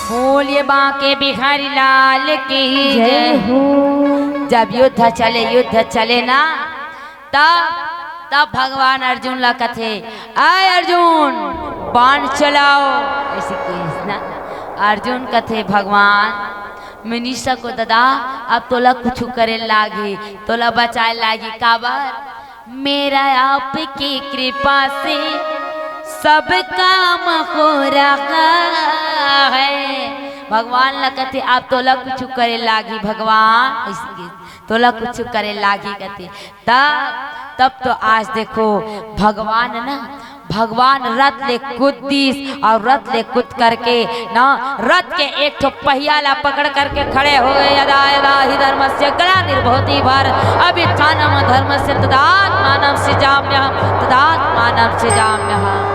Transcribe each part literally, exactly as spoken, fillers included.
बोलिए बांके बिहारी लाल की जय जय। हो। जब युद्ध चले, युद्ध चले ना, तब तब भगवान अर्जुन ला कथे, "आय अर्जुन, बाण चलाओ।" ऐसे कहिस ना। अर्जुन कथे, "भगवान, मनीषा को ददा, अब तोला कुछु करे लागी, तोला बचाए लागी।" काबर? "मेरा आपकी कृपा से सब काम हो रहा है।" भगवान ला कथे, "अब तोला कुछु करे लागी भगवान।" ऐसे कहिस, "तोला कुछु करे लागी," कथे। तब तब तो आज देखो, भगवान ना, भगवान रथ ले कूद दिस और रथ ले कूद करके ना, रथ के एक ठो पहिया ला पकड़ करके खड़े हो गए। "यदा यदा ही धर्मस्य ग्लानिर्भवति भारत, अभ्युत्थानम धर्मस्य तदात्मानम सृजाम्यहम, तदात्मानम सृजाम्यहम।"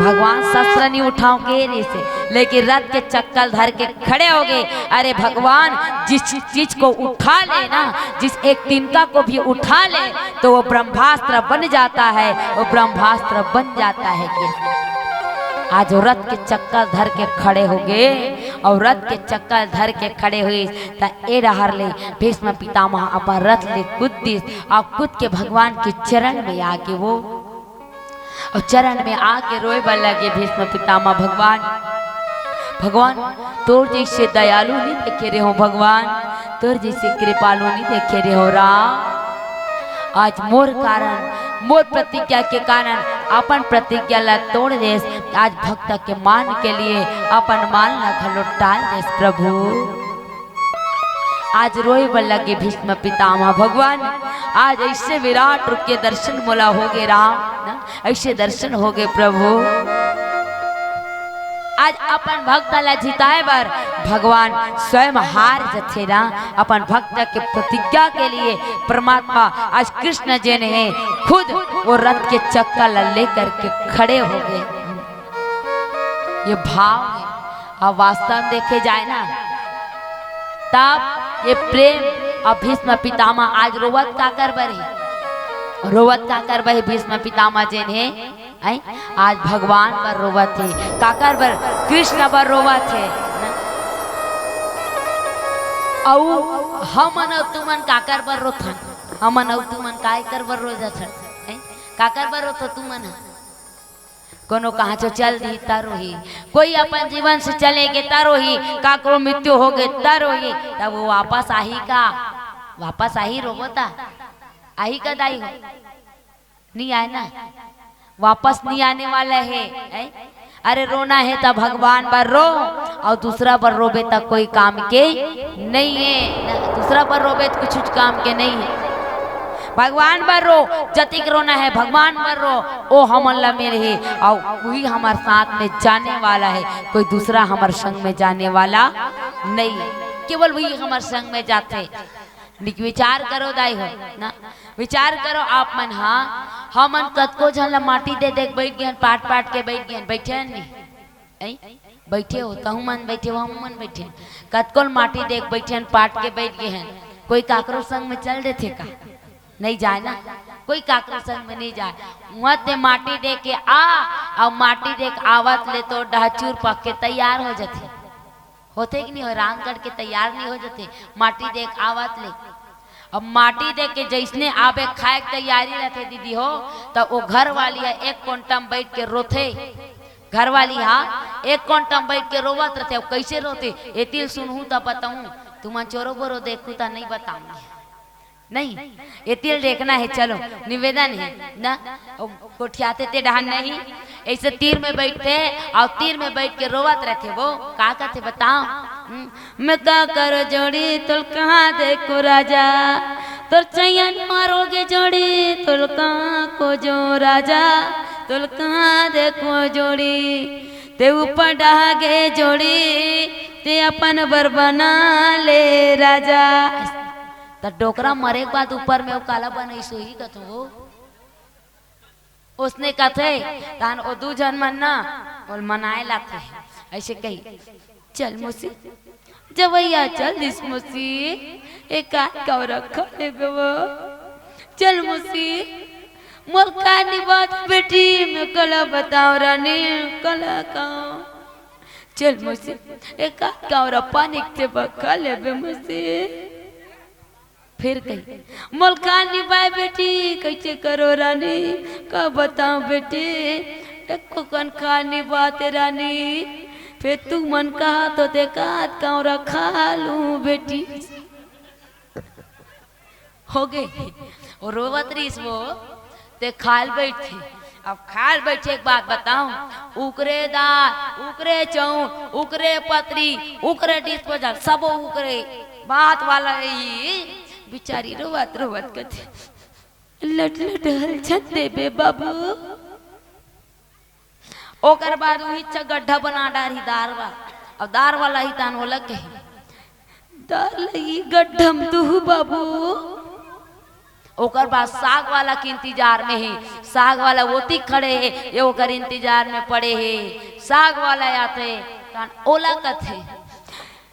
भगवान शस्त्र नहीं उठाओ के रहिस हे, लेकिन रथ के चक्कर धर के खड़े हो गए। अरे भगवान, जिस चीज को उठा ले ना, जिस एक तिनका को भी उठा ले, तो वो ब्रह्मास्त्र बन जाता है, वो ब्रह्मास्त्र बन जाता है। कि आज वो रथ के चक्कर धर के खड़े हो गए, और रथ के चक्कर धर के खड़े हुए, त ए डहर ले भीष्म पितामह अपन रथ ले कूद दिस, और कूद के भगवान के चरण में आके वो और चरण में आके रोए बर लगे भीष्म पितामह, "भगवान, भगवान, तोर जैसे दयालु नहीं देखे रहे हो भगवान, तोर जैसे कृपालु नहीं देखे रहे हो राम। आज मोर कारण, मोर प्रतिज्ञा के कारण अपन प्रतिज्ञा ला तोड़ देस, आज भक्त के मान के लिए अपन मान ला घलो टाल देस प्रभु।" आज रोए बर लगे भीष्म पितामह, "भगवान, आज ऐसे विराट रूप के दर्शन मोला हो गए राम, ना? ऐसे दर्शन हो गए प्रभु।" आज अपन भक्त ला जिताए बर भगवान स्वयं हार जथे ना, अपन भक्त के प्रतिज्ञा के लिए परमात्मा आज कृष्ण जेन हे खुद वो रथ के चक्का ला लेकर के खड़े हो गए। ये भाव है। अब वास्तव में देखे जाए ना, तब ये प्रेम, अब भीष्म पितामह आज रोवत काकर बर हे, रोवत काकर बर हे भीष्म पितामह जेन हे, हैं? आज भगवान बर रोवत हे, काकर बर? कृष्ण बर रोवत हे। अउ हमन अउ तुमन काकर बर रोथन? हमन अउ तुमन काकर बर रो जाथन? हैं? काकर बर रोथो तुमन ह? कोनो कहाँ चो चल दी त रोही, कोई अपन जीवन से चले गे त रोही, काकरो मृत्यु हो गे त रोही, तब वो वापस आही का? वापस आही रोबो त? आही का दाई हो? नहीं आए ना, वापस नहीं आने वाला है, है? अरे रोना है त भगवान बर रो, और दूसरा बर रोबे त कोई काम के नहीं है ना, दूसरा बर रोबे त कुछ काम के नहीं है। भगवान बर रो, जतिक रोना है भगवान बर रो, ओ हमन ला मिलही, और वही हमार साथ में जाने वाला है, कोई दूसरा हमार संग में जाने वाला नहीं है, केवल वही हमार संग में जाथे। निक विचार करो दाई हो ना, विचार करो आप मन। हाँ, हमन कतको झन ला माटी दे दे के बैठ गेन, पाट पाट के बैठ गेन, बैठे हन नहीं? ऐ? बैठे हो, तहु मन बैठे हो, हमू मन बैठे हन। कतको ल माटी दे के बैठे हन, पाट के बैठ गए हन। कोई काकरो संग में चल देथे का? नहीं जाए ना, कोई काकरो संग में नहीं जाए। उहाँ ते माटी दे के आ, और माटी दे के आवत ले तो डहचूर पक के तैयार हो जाथे। होथे कि नहीं हो? रांग गढ़ के तैयार नहीं हो जाथे, माटी दे के आवत ले। अब माटी दे के जैसने आबे, खाए के तैयारी रहथे दीदी हो, त ओ घर वाली ह एक कोंटा म बैठ के रोथे। घर वाली ह एक कोंटा म बैठ के रोवत रहथे। अब कैसे रोथे, एतिल सुनहू त बताऊं, तुमन चोरो बोरो देखहू त नहीं बताऊंगी। नहीं, एतिल देखना है, चलो, निवेदन है ना। ओ, गोठियाथे ते डहन नहीं, ऐसे तीर में बैठथे और तीर में बैठ के रोवत रहथे। वो का कहथे बताओ? हम्म, "मैं का करो जोड़ी, तोल कहाँ देखो राजा, तोर चैन मारोगे जोड़ी, तोल कहाँ को जो राजा, तोल कहाँ देखो जोड़ी, ते ऊपर डहा गे जोड़ी, ते अपन बर बना ले राजा।" त डोकरा मरे के बाद ऊपर में वो काला बनई सोही कथो वो। उसने कथे, तान ओ दू झन मन ना, ओल मनाए लाथे। ऐसे कही, "चल मौसी, जवैया चल दिस मौसी, एक आध काव रखा ले गवो। चल मौसी, मोर का नहीं बात बेटी, मैं कला बताओ रानी, कला काव।" चल मौसी, एक आध कांवरा पानी के सेवा खा लेबे मौसी। फिर कही, मोल खा नी पाए बेटी, कैसे करो रानी, का बताऊं बेटी, एको कन खा नी पाते रानी। फिर तू मन कहा तो एक आध कांवरा खा लूं बेटी। हो गे, वो रोवत रहिस वो, ते खाल बैठे। अब खाल बैठे, एक बात बताऊं, उकरे दार, उकरे चौंठ, उकरे पतरी, उकरे डिस्पोजल, सबो उकरे बात वाला ही। बिचारी रोवत रोवत कथे, लट लट हलछन देबे बाबू। ओकर बाद उही च गड्ढा बना डारही दार वाला। अब दार वाला ही तान ओला कही, दार लगी गड्ढम दुहू बाबू। ओकर बाद साग वाला के इंतजार में हे, साग वाला ओती खड़े हे, ये ओकर इंतजार में पड़े हे। साग वाला आथे, तान ओला कथे,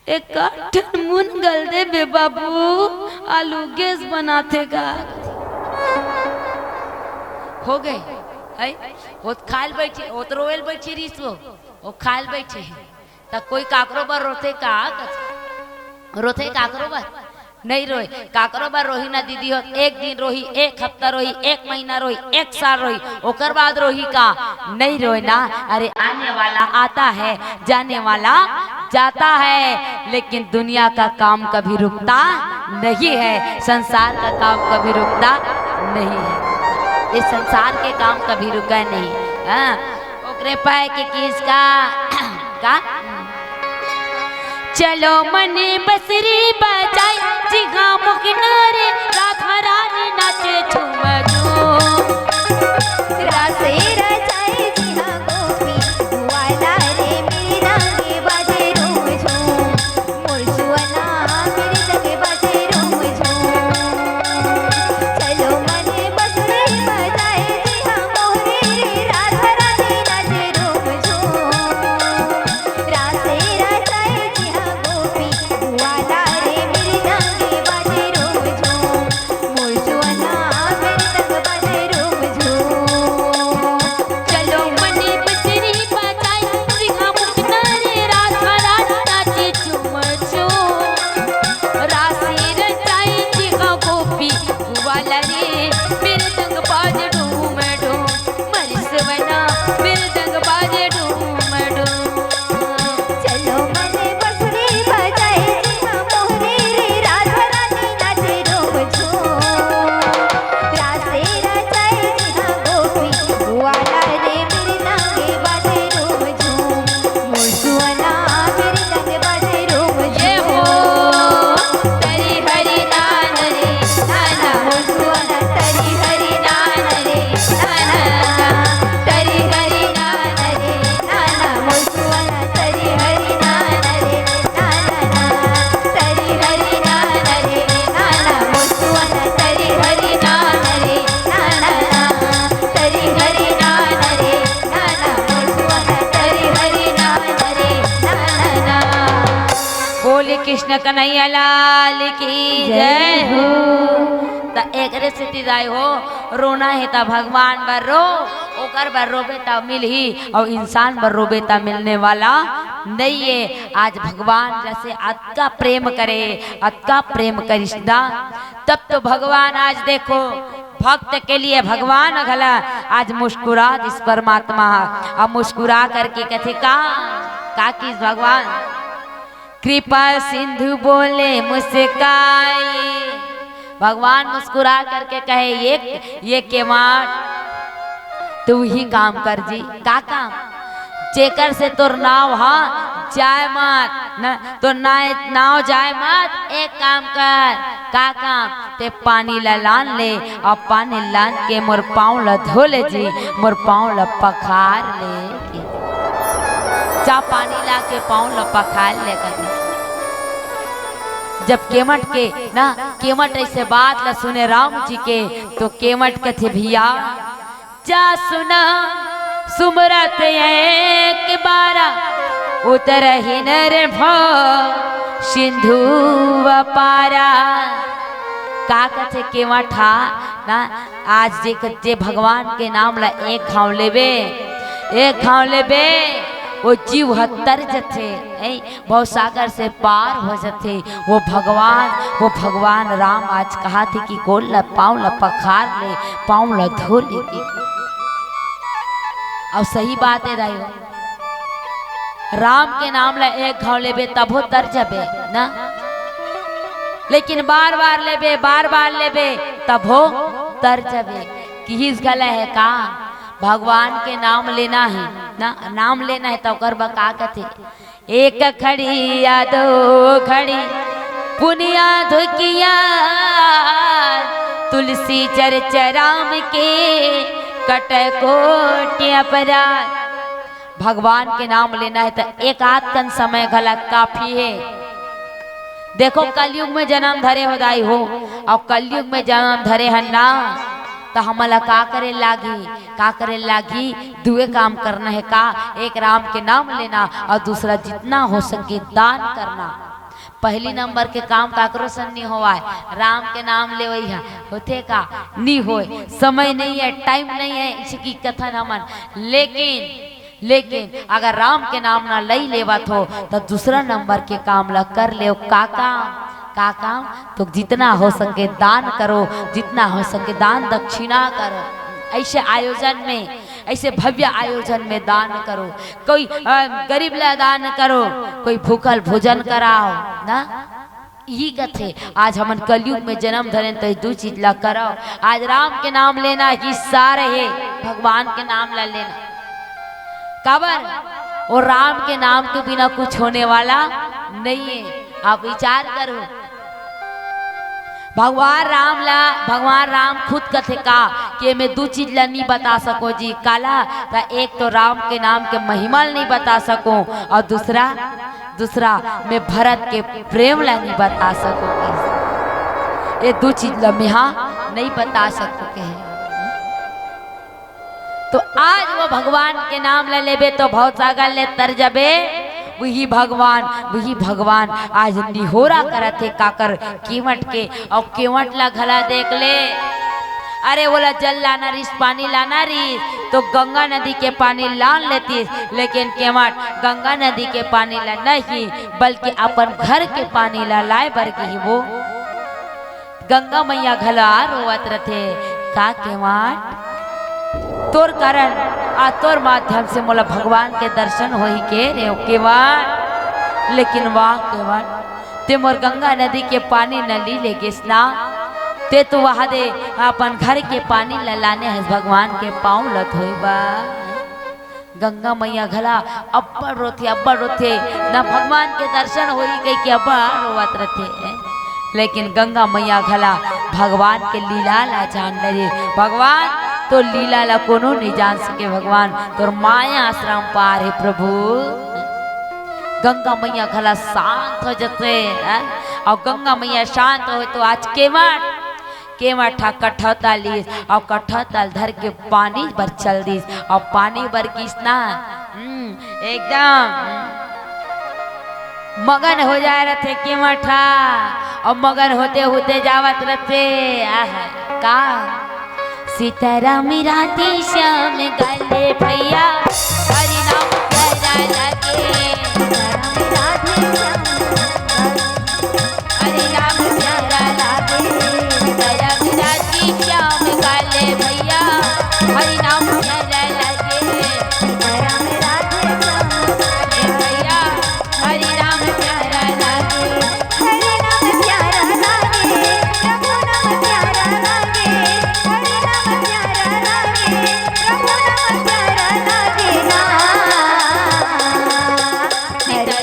एक ठन मुनगा ल देबे बाबू, आलू गैस बनाथे का। हो गे, है? ओत खाल बैठे, ओत रोएल बैठे रहिस वो, वो खाल बैठे हे। त कोई काकरो बर रोथे का? रोथे काकरो बर? नहीं रोए। काकरो बर रोही ना दीदी हो, एक दिन रोही, एक हफ्ता रोही, एक महीना रोही, एक साल रोही, ओकर बाद रोही का? नहीं रोए ना। अरे, आने वाला आता है, जाने वाला जाता है, लेकिन दुनिया का काम कभी रुकता नहीं है, संसार का काम कभी रुकता नहीं है। इस संसार के काम कभी रुका नहीं। हाँ, ओकरे पाए के किस का, का? चलो मन बसरी बजाई, जी हाँ मुखना रे, राधा रानी नाचे झूम झूम। रासे रचाए जी हाँ गोपी, ग्वाला रे मेरे रंगे बाजे रोम झूम। मोर सुअना मेरे रंगे बाजे रोम झूम। चलो मन बसरी बजाए जी हाँ मोहरे रे, राधा रानी नाचे रोम झूम। रासे रचाए जी हाँ गोपी, ग्वाला रे मेरे रंगे बाजे रोम झूम। मोर सुअना मेरे रंगे बाजे रोम झूम। चलो मने बसरी बजाई, रिहा मुखना रे, राधा रानी नाचे झूम झूम। रासे रचाई जी हाँ गोपी, ग्वाला रे मेरे रंगे बाजे डूम डूम। मरिसवना मृदंग बाजे डूम डूम। चलो मने बसरी बजाए जी हाँ मोहरे रे, राधा रानी नाचे डूम झूम। रासे रचाए जी हाँ गोपी, ग्वाला रे मृदंग बाजे डूम झूम। मोर सुअना मृदंग बाजे डूम ये हो। झूम। तरी हरि नान रे, नाना मोर सुअना तरी हरि नान रे, नाना, तरी हरि नान रे, नाना मोर सुअना तरी हरि नान रे, नाना, तरी हरि नान रे, नाना मोर सुअना तरी हरि नान रे, नाना, तरी हरि नान रे, नाना मोर सुअना तरी हरि नान रे, नाना। बोले कृष्ण कन्हैया लाल की जय हो। त एकरे सेती दाई हो, रोना हे त भगवान बर रो, ओकर बर रोबे त मिलही, अउ इंसान बर रोबे त मिलने वाला नइये। आज भगवान जैसे अतका प्रेम करे, अतका प्रेम करिस ना, तब तो भगवान आज देखो, भक्त के लिए भगवान घला आज मुस्कुरा दिस परमात्मा ह। अब मुस्कुरा करके कथे का, का किस भगवान? कृपा सिंधु बोले मुस्काई। भगवान मुस्कुरा करके कहे, ये, ये केवाट, तू ही काम कर जी। का काम? जेकर से तोर नाव हा जाय मत, न, तोर ना-, नाव जाय मत। एक काम कर, का काम? ते पानी ला लान ले, अउ पानी लान के मोर पाँव ला धो ले जी, मोर पाँव ला पखार ले। जा पानी ला के पाँव ला पखार ले कथे। जब केवट के ना, केवट ऐसे बात ला सुने राम जी के, तो केवट कथे, भैया, जा सुना सुमरत एक बारा, उतरहि नर भव सिंधु अपारा। का कथे केवट हा ना, आज जे, जे भगवान के नाम ला एक घाव लेबे, एक घाव लेबे, वो जीव ह तर जथे, हैं, भवसागर से पार हो जथे। वो भगवान, वो भगवान राम आज कहाथे कि गोड़ ल, पाँव ल पखार ले, पाँव ल धो ले। अउ सही बात हे दाई हो, राम के नाम ल एक घाव लेबे तभो तर जबे ना, लेकिन बार बार लेबे, बार बार लेबे तभो तर जबे। किहिस घला हे का, भगवान के नाम लेना हे ना, नाम लेना हे त ओकर बर का कथे, एक घड़ी या दो घड़ी पुनिया धुकिया, तुलसी चर्चा राम के कट कोटि अपराध। भगवान के नाम लेना हे त एक आध कन समय घला काफी हे। देखो, कलयुग में जनम धरे हो दाई हो, अउ कलयुग में जनम धरे हन ना, त हमन ला का करे लागही, का करे लागही? दुए काम करना हे का? एक राम के नाम लेना अउ दूसरा जितना हो सके दान करना। पहली नंबर के काम काकरो सन नी होवय, राम के नाम लेवई ह होथे का? नी होय, समय नइ हे, टाइम नइ हे, इसे की कथन हमन। लेकिन लेकिन अगर राम के नाम ना लई लेवत हो, त दूसरा नंबर के काम ला कर लेव। का काम? का काम? तो जितना हो सके दान करो, जितना हो सके दान दक्षिणा करो। ऐसे आयोजन में, ऐसे भव्य आयोजन में दान करो। कोई, अ, गरीब ला दान करो, कोई भूखल भोजन कराओ ना। इही कथे, आज हमन कलयुग में जनम धरेन, त ए दू चीज ला करव। आज राम के नाम लेना ही सार हे, भगवान के नाम ला लेना। काबर? वो राम के नाम के बिना कुछ होने वाला नइ हे। आप विचार करो, भगवान राम ला, भगवान राम खुद कथे का कि मैं दू चीज ला नी बता सकों जी। काला? त एक तो राम के नाम के महिमा ला नी बता सकों, अउ दूसरा दूसरा, मैं भरत के प्रेम ला नी बता सकों कहे। ए दू चीज ला मेहा नी बता सकों कहे। तो आज वो भगवान के नाम ला लेबे तो भवसागर ले तर जबे। वही भगवान, वही भगवान आज निहोरा करत हे काकर, केवट के, अउ केवट ला घला देख ले। अरे, ओला जल लाना रिहिस, पानी लाना रिहिस, तो गंगा नदी के पानी लान लेतिस, लेकिन केवट गंगा नदी के पानी ला नहीं, बल्कि अपन घर के पानी ला लाए बर गिही वो। गंगा मैया घला रोवत रथे, का केवट, तोर कारण, आ तोर माध्यम से मोला भगवान के दर्शन होही के रे केवट। लेकिन वाह केवट, ते मोर गंगा नदी के पानी न ली ले गेस ना, ते तो वहा दे अपन घर के पानी ल लाने हस भगवान के पाँव ल धोए बर। गंगा मैया घला अब्बड़ रोथे, अब्बड़ रोथे, न भगवान के दर्शन होही कहिके अब्बड़ रोवत रथे। लेकिन गंगा मैया घला भगवान के लीला ला जान डरे। भगवान, तोर लीला ला कोनो नहीं जान सके भगवान, तोर माया आश्रम पार हे प्रभु। गंगा मैया घला शांत हो जथे, हैं? अउ गंगा मैया शांत होय तो आज केवट, केवट हा कठौता लीस अउ कठौता ल धर के पानी बर चल दिस अउ पानी बर गिस ना, हम्म, एकदम, हम्म, मगन हो जाए रथे केवट हा अउ मगन होते होते जावत रथे। आहा, का? सीताराम राधे श्याम गाले भैया, हरि नाम प्यारा लागे। सीताराम राधे श्याम, हरि नाम प्यारा लागे। सीताराम राधे श्याम गाले भैया, हरि नाम प्यारा लागे। सीताराम राधे श्याम गाले भैया, हरि नाम प्यारा लागे। हरि नाम प्यारा लागे, प्रभु नाम प्यारा लागे। हरि नाम प्यारा लागे, प्रभु नाम प्यारा लागे ना। हरि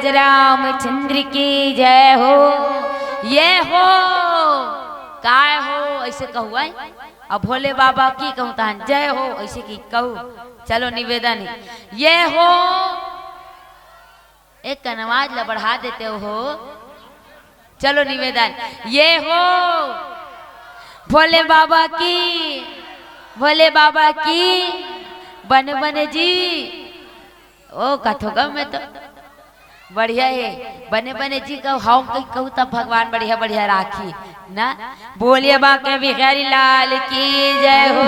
रामचंद्र की जय हो। ये हो, काय हो, ऐसे कहू, आय? अब भोले बाबा की कहूँ तहन जय हो, ऐसे की कहू। चलो निवेदन है, ये हो, एक कन आवाज ला बढ़ा देते हो। चलो निवेदन, ये हो, भोले बाबा की, भोले बाबा की, बने बने जी। ओ कथो गा मैं तो बढ़िया है, बने बने जी कहू, हम कहीं कहू तब भगवान बढ़िया बढ़िया राखी ना। बोलिए बांके बिहारी लाल की जय हो।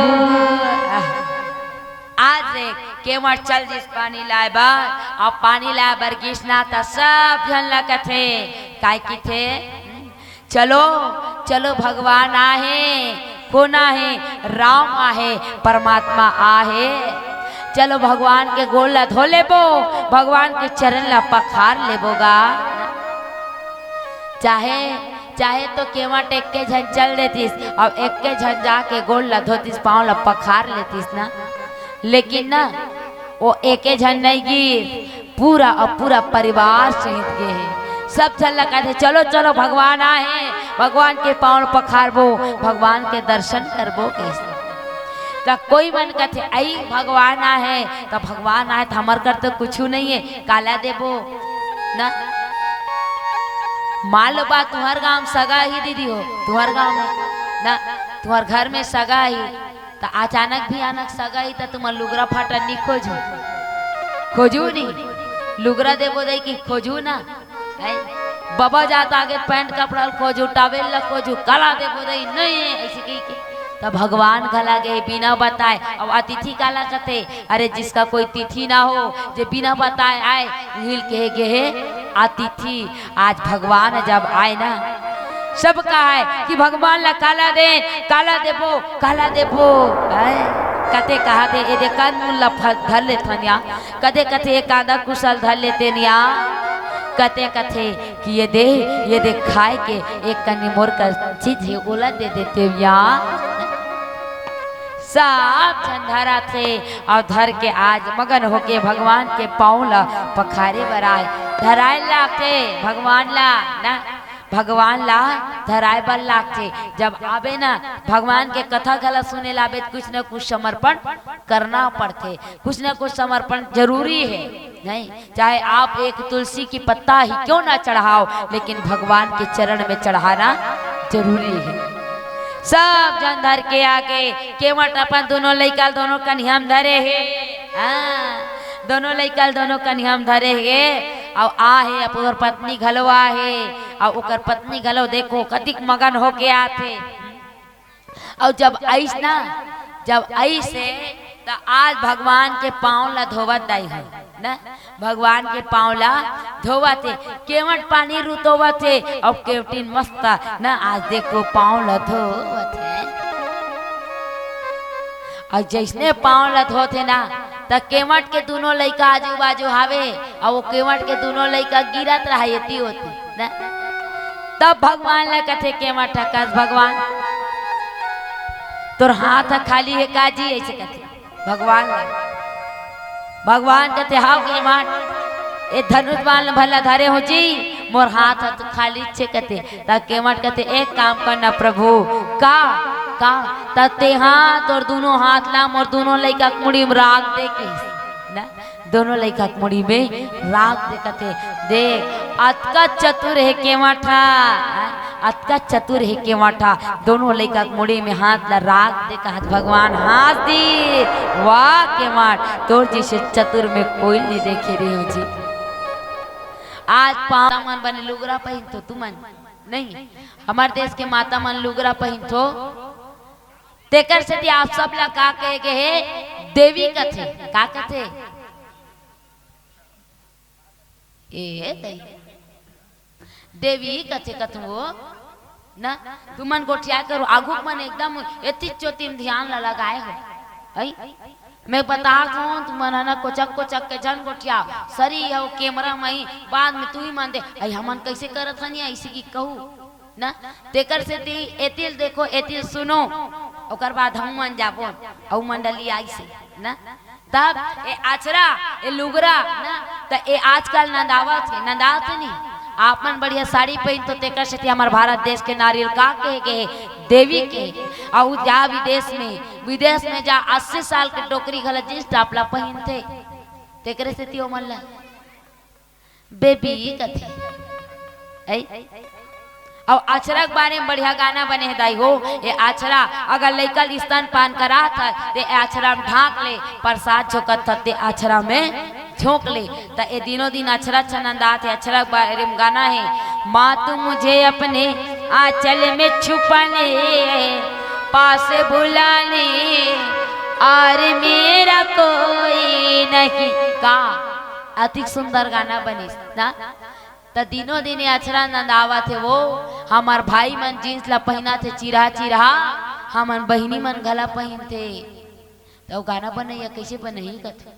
आज से केवट चल दिस पानी लाए बर, अउ पानी लाए बर गिस ना, त सब झन ला कथे, काय किथे? चलो, चलो, भगवान आहे। कोन आहे? राम आहे, परमात्मा आहे। चलो, भगवान के गोड़ ला धो लेबो, भगवान के चरण ला पखार लेबो गा। चाहे, चाहे तो केवट एके झन चल देतिस, अउ एके झन जाके गोड़ ला धोतिस, पाँव ला पखार लेतिस ना। लेकिन ना, वो एके झन नहीं गिस, पूरा अउ पूरा परिवार सहित गे हे। सब झन ला कथे, "चलो, चलो, भगवान आहे, भगवान के पाँव पखारबो, भगवान के दर्शन करबो," कहिस। त कोई मन कथे, "अई भगवान आहे, त भगवान आहे, त हमर कर तो कुछु नहीं है, काला देबो?" ना? मान लो बा तुहर गांव में सगा ही दीदी हो, तुहर गांव में ना, तुहर घर में सगा ही, त अचानक भी अचानक सगा ही त तुमन लुगरा फाटा नी खोजू, खोजू नी, लुगरा देबो दई की खोजू ना, हैं? बबा जात आगे पैंट कपड़ा ल खोजू, टॉवेल ल खोजू, काला देबो दई नहीं है, ऐसे कही के। त भगवान घला गे बिना बताए। अब अतिथि काला कथे? अरे जिसका कोई तिथि ना हो, जे बिना बताए आए, उहिल कहे गे हे अतिथि। आज भगवान जब आए ना, सब कहे कि भगवान ला काला दे, काला देबो, काला देबो। हैं? कते कहा थे, "ए दे कंद मूल ला फल धर लेथन या।" कते कथे, "ए कांदा कुसल धर लेतेन या।" कते कथे कि "ये दे, ये दे खाए के एक कनी मोर कर चीज हे, ओला दे देते या।" सब झन धरत हे अउ धर के आज मगन होके भगवान के पाँव ला पखारे बर आए। धराए लागथे भगवान ला ना, भगवान ला धराए बर लागथे। जब आबे ना, भगवान के कथा घला सुने ला आबे, त कुछ न कुछ समर्पण करना पड़थे, कुछ न कुछ समर्पण जरूरी है, नहीं? चाहे आप एक तुलसी की पत्ता ही क्यों ना चढ़ाओ, लेकिन भगवान के चरण में चढ़ाना जरूरी है। सब झन धर के आगे, केवट अपन दोनों लइका ल दोनों कनिहा म धरे हे। हाँ, दोनों लइका ल दोनों कनिहा म धरे हे। अउ आहे, अब ओकर पत्नी घलो आहे, अउ ओकर पत्नी घलो देखो कतिक मगन होके आथे। अउ जब आइस ना, जब आइस हे, त आज भगवान के पाँव ला धोवत दाई हो ना, भगवान के पाँव ला धोवत हे, केवट पानी रुतोवत हे, अउ केवटिन मस्त ना, आज देखो पाँव ला धोवत हे। अउ जइसने पाँव ला धोत हे ना, त केवट के दूनों लइका आजू बाजू हावे, अउ वो केवट के दूनों लइका गिरत रहा एती ओती ना। तब भगवान ला कथे केवट ह, "कस भगवान, तोर हाथ ह खाली हे का जी?" ऐसे कथे भगवान ला। भगवान कथे, "हाव केवट, ए धनुष बाण भला धरे हो जी, मोर हाथ ह तो खाली छे," कथे। त केवट कथे, "एक काम करना प्रभु।" "का? का?" "त तेहा तोर दूनों हाथ ला मोर दूनों लइका के मुड़ी में राख दे," कहिस ना। दोनों लइका के मुड़ी में राख दे, कथे, "देख, अतका चतुर हे केवट ह, अतका चतुर हे केवट ह, दोनों लइका के मुड़ी में हाथ ला राख दे," कहत भगवान हाँस दिस, "वाह केवट, तोर जइसे चतुर में कोई नहीं देखे रेहेंव जी।" आज पाँव मन बने लुगरा पहिनथो तुमन, नहीं, हमर देश के माता मन लुगरा पहिनथो, तेकर सेती आप सब ला का कहे गे हे? देवी कथे। का कथे? ए दई, देवी कथे कथो ना। तुमन गोठिया करो, आगू के मन एकदम एती चोती म ध्यान ला लगाए हो। अई? मैं बतात हूँ, तुमन ह ना कोचक कोचक के झन गोठिया, सरी हो कैमरा मई, बाद में तुही मन दे, "अई, हमन कैसे करत हन या, ऐसे की कहू?" ना, तेकर सेती एतिल देखो, एतिल सुनो, ओकर बाद हम मन जाबो, अउ मंडली आइसे ना। तब ए अछरा, ए लुगरा ना, त ए आजकल नंदावत हे, नंदावत हे नहीं। आपन बढ़िया साड़ी पहिनथो, तेकर सेती हमर भारत देश के नारी ल का कहे गे हे? देवी कहे। अउ जा विदेश में, विदेश में जा अस्सी साल के डोकरी घला जींस टॉप ला पहिनथे, तेकरे सेती ओमन ला बेबी कथे। ऐ? अउ अछरा के बारे में बढ़िया गाना बने हे दाई हो। ए अछरा, अगर लइका ल स्तनपान करात हे, ते ए अछरा में ढांक ले, प्रसाद झोंकत हे, ते अछरा में झोंक ले। त ए दिनों दिन अछरा अच्छा नंदात हे, अछरा के बारे में गाना हे। माँ तू मुझे अपने आंचल में छुपा ले, पास बुला ले, और मेरा कोई नहीं। का अतिक सुंदर गाना बनिस ना। त दिनों दिन ए अछरा नंदावत हे वो, हमर भाई मन जींस ला पहिनत हे चिरहा चिरहा, हमन बहिनी मन घला पहिनथे। त वो गाना बनइया कइसे बनही कथे?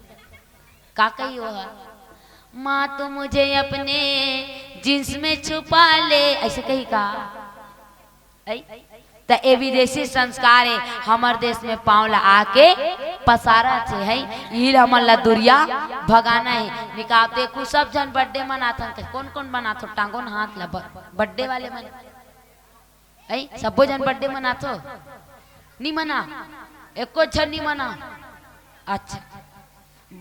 का कही वो ह? माँ तू मुझे अपने जींस में छुपा ले, अइसे कही का? ऐ? त ए विदेशी संस्कार हे, हमर देश में पांव ला आके पसारत हे, है। इही ला हमन ला दुरिहा भगाना हे। निकाल देखू, सब झन birthday मनाथन, त कोन कोन मनाथो? टांगो न हाथ ला, ब-, birthday वाले मन। ऐ, सब्बो झन birthday मनाथो? नी मना? एको झन नी मना? अच्छा।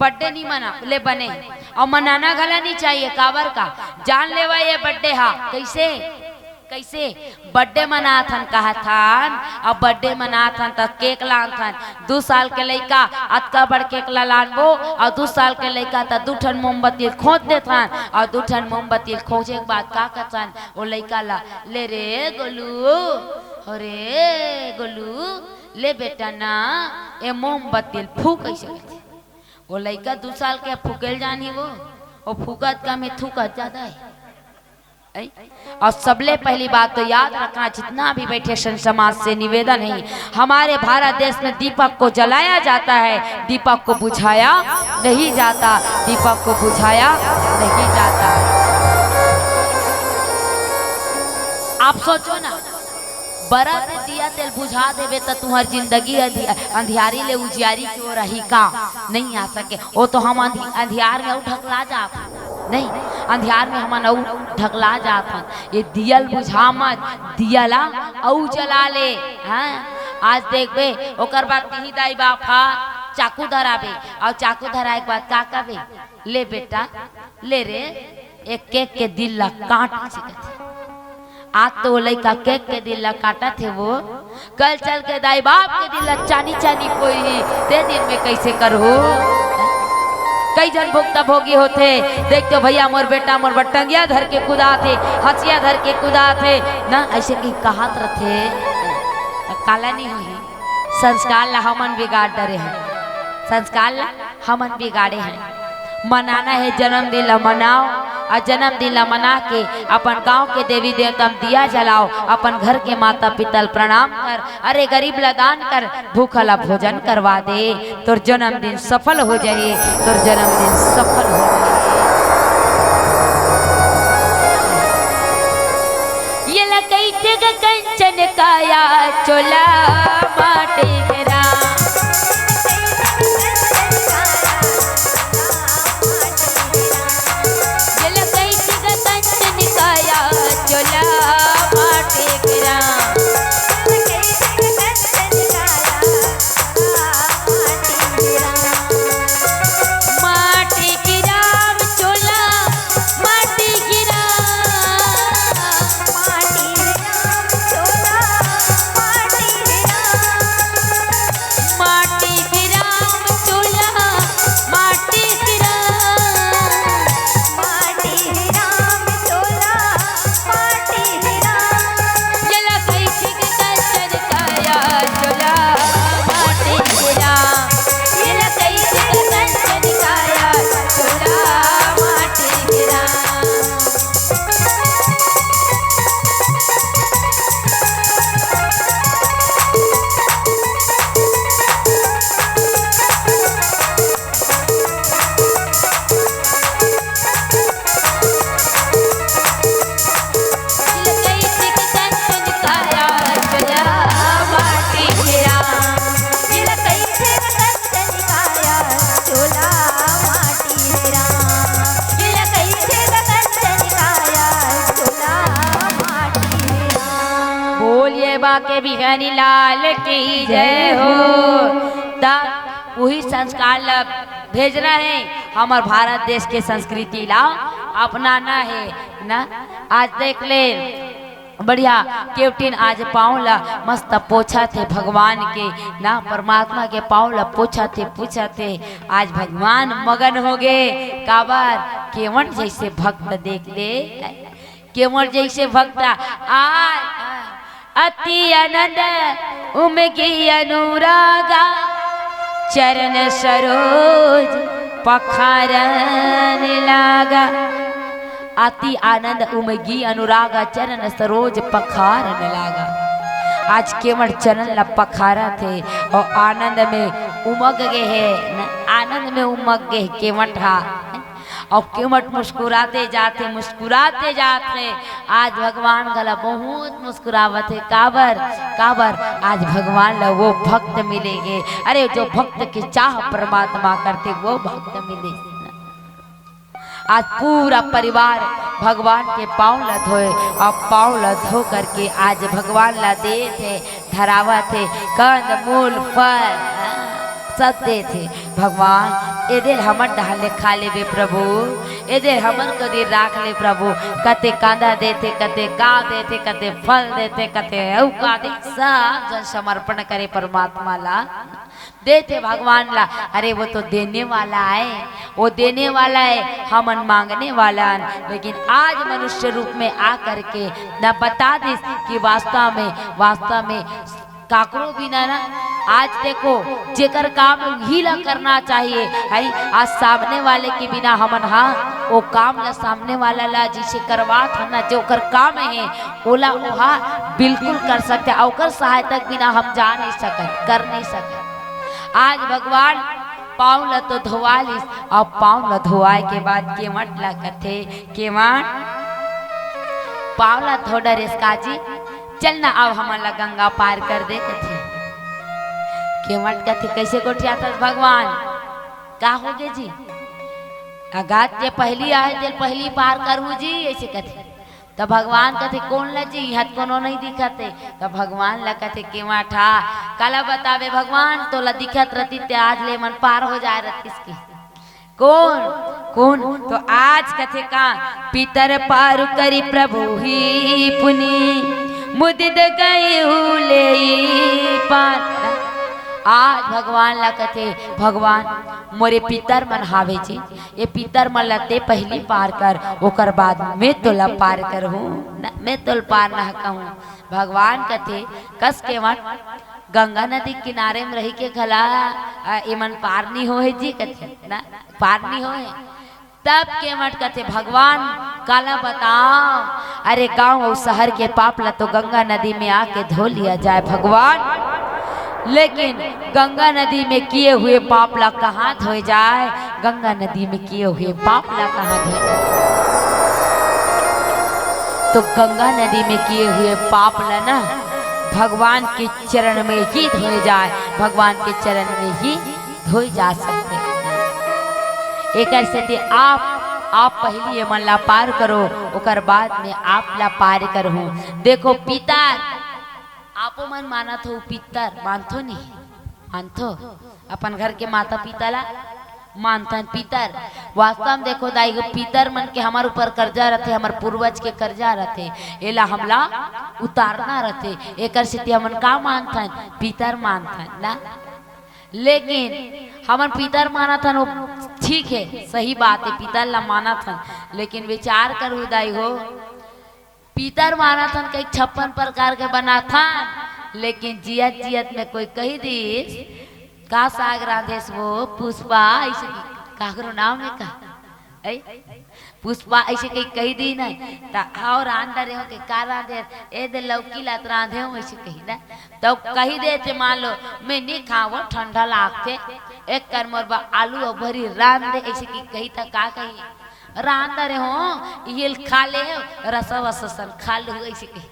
Birthday नी मना, ले बने। अउ मनाना घला नी चाहिए, काबर का? जान लेवा ये birthday हा। कइसे? कइसे? Birthday मनाथन कहथन, अउ birthday मनाथन त cake लानथन। दू साल के लइका अतका बड़ cake ला लानबो, अउ दू साल के लइका त दू ठन मोमबत्ती ल खोंच देथन, अउ दू ठन मोमबत्ती ल खोंचे के बाद का कथन ओ लइका ला, "ले रे गोलू, हो रे गोलू, ले बेटा ना, ए मोमबत्ती ल फूंक," अइसे कथे। वो लइका दू साल के फूकेल जानी वो, वो फूकत कम हे, थूकत ज्यादा हे। ऐ? और सबले पहली बात तो याद रखना, जितना भी बैठे संत समाज से निवेदन है, हमारे भारत देश में दीपक को जलाया जाता है, दीपक को बुझाया नहीं जाता, दीपक को बुझाया नहीं जाता। आप सोचो ना, बरा से दिया तेल बुझा देबे त तुहर जिंदगी अंधि-, अंधियारी ले उजियारी के ओर रही का? नहीं आ सके। वो तो हम अंधि-, अंधियार में अउ ढकला जात हन। नहीं, अंधियार में हमन अउ ढकला जात हन। ये दिया ल बुझा मत, दिया ला अउ जला ले। हाँ, आज देखबे, ओकर बाद तिही दाई बाप हा चाकू धराबे, अउ चाकू धराए के बाद का कहबे? ले बेटा, ले रे, एक एक के दिल ला काट, अइसे कथे। आज तो वो लइका के एक के दिल ला काटत हे वो, कल चल के दाई बाप के दिल ला चानी चानी फोरही, ते दिन में कइसे करहू? कई झन भुक्तभोगी होथे, देख तो भइया मोर बेटा मोर बर टंगिया धर के कुदाथे, हंसिया धर के कुदाथे, ना अइसे कही कहत रथे। त काला नहीं होही, संस्कार ला हमन बिगाड़ डरे हन, संस्कार ला हमन बिगाड़े हन। मनाना हे जन्मदिन ला मनाओ, अउ जन्मदिन ला मना के अपन गांव के देवी देवता म दिया जलाओ, अपन घर के माता पिता ल प्रणाम कर, अरे गरीब ला दान कर, भूखा ला भोजन करवा दे, तोर जन्मदिन सफल हो जाही, तोर जन्मदिन सफल हो जाही। ये ला कइथे ग कंचन काया चोला माटी के राम। ये ला कइथे ग कंचन काया चोला माटी के राम। माटी के राम चोला, माटी के राम, माटी के राम चोला, माटी के राम। बांके बिहारी लाल की जय हो। त उही संस्कार ला भेजना हे, हमर भारत देश के संस्कृति ला अपनाना हे ना। आज देख ले, बढ़िया केवटिन आज पाँव ला मस्त पोछत हे भगवान के ना, परमात्मा के पाँव ला पोछत हे, पोछत हे। आज भगवान मगन हो गे, काबर? केवट जइसे भक्त देख ले, केवट जइसे भक्त। आ अति आनंद उमगी अनुरागा, चरण सरोज पखारन लागा। अति आनंद उमगी अनुरागा, चरण सरोज पखारन लागा। आज केवट चरण ला पखारत हे अउ आनंद में उमग गे हे, न? आनंद में उमग गे हे केवट हा। अउ केवट मुस्कुराते जाथे, मुस्कुराते जाथे। आज भगवान घला बहुत मुस्कुरावत हे। काबर? काबर? आज भगवान ला वो भक्त मिले हे। अरे, जो भक्त के चाह परमात्मा करथे, वो भक्त मिले। आज पूरा परिवार भगवान के पाँव ला धोए, अउ पाँव ला धो करके आज भगवान ला देत हे, धरावत हे, कंद, मूल, फल, सब देत हे। भगवान, एदे ल हमर डहन ले खा लेबे प्रभु, एदे ल हमर कति राख ले प्रभु। कते कांदा देथे, कते का देथे, कते फल देथे, कते अउ का दे, सब झन समर्पण करे परमात्मा ला। देथे भगवान ला। अरे, वो तो देने वाला है, वो देने वाला है, हमन मांगने वाला हन। लेकिन आज मनुष्य रूप में आ करके न बता दिस कि वास्तव में, वास्तव में काकरो बिना ना, आज देखो, जेकर काम उही ला करना चाहिए, है। आज सामने वाले के बिना हमन हा वो काम ला, सामने वाला ला जिसे करवात हन ना, जो ओकर काम है, ओला ओहा बिल्कुल कर सकथे, अउ ओकर सहायता के बिना हम जा नहीं सकत, कर नहीं सकत। आज भगवान पाँव ल तो धोवा लिस, अउ पाँव ल धोवाए के बाद केवट ल कथे, "केवट, पाँव ल धो डरेस का जी? चल ना, अब हमन ल गंगा पार कर दे," कथे। केवट कथे, "कइसे गोठियाथस भगवान? का होगे जी? अगात जे पहिली आए, तेल पहिली पार करहूँ जी," अइसे कथे। त भगवान कथे, "कोन ल जी? इहाँ त कोनो नइ दिखत हे।" त भगवान ल कथे, "केवट हा, काला बताबे भगवान, तोला दिखत रहती ते आज ले मन पार हो जाए रहतिस के।" कोन? कोन? तो आज कथे का, "पितर पारु करि प्रभु ही पुनि, मुदित गए हूँ लेइ पार।" आज भगवान ला कथे, "भगवान, मोरे पितर मन हावे जी, ये पितर मन ला ते पहिली पार कर, ओकर बाद मैं तोला पार करहूँ, न, मैं तोला पार नहकाहूँ।" भगवान कथे, "कस केवट, गंगा नदी किनारे में रहि के घला, आ, एमन पार नी होहे जी," कथे, "ना, पार नी होहे।" तब केवट कथे, "भगवान, काला बताओ, अरे, गांव अउ शहर के पाप ला तो गंगा नदी में आके धो लिया जाए भगवान, लेकिन गंगा नदी में किए हुए पाप ला कहाँ धोए जाए? गंगा नदी में किए हुए पाप ला कहाँ धोए जाए?" तो गंगा नदी में किए हुए पाप ला ना भगवान के चरण में ही धोए जाए, भगवान के चरण में ही धोए जा सकथे। एकर सेती आप, आप पहिली एमन ला पार करो, ओकर बाद में आप ला पार करहूँ। देखो पितर, आपो मन मानत हो पितर, मानथो नहीं? मानथो? अपन घर के माता पिता ला मानथन पितर। वास्तव में देखो दाई हो, पितर मन के हमर ऊपर कर्जा रथे, हमर पूर्वज के कर्जा रथे, एला हमला उतारना रथे। एकर सेती हमन का मानथन? पितर मानथन ना। लेकिन हमन पितर मानत हन, वो ठीक है, सही बात है, पितर ला मानत हन, लेकिन विचार करू दाई हो, पितर मानत हन कई छप्पन प्रकार के बनाथन, लेकिन जियत जियत में कोई कही दीस, "का साग रांधेस वो पुष्पा?" ऐसे काकरो नाम है का? ऐ? पुष्पा ऐसे कही, कही दी नहीं, त "हव रांध डरे हो के का रांधे?" "ए दे लौकी लात रांधे हो," ऐसे कही ना। तो कही देथे, मान लो, "मैं नहीं खाऊँ, ठंडा लागथे, एक कर मोर बा आलू अउ भरी रांध दे," ऐसे की कही त का कही? "रांध डरे हो, ये खा ले, रसा वसा सन खा लो," ऐसे कही।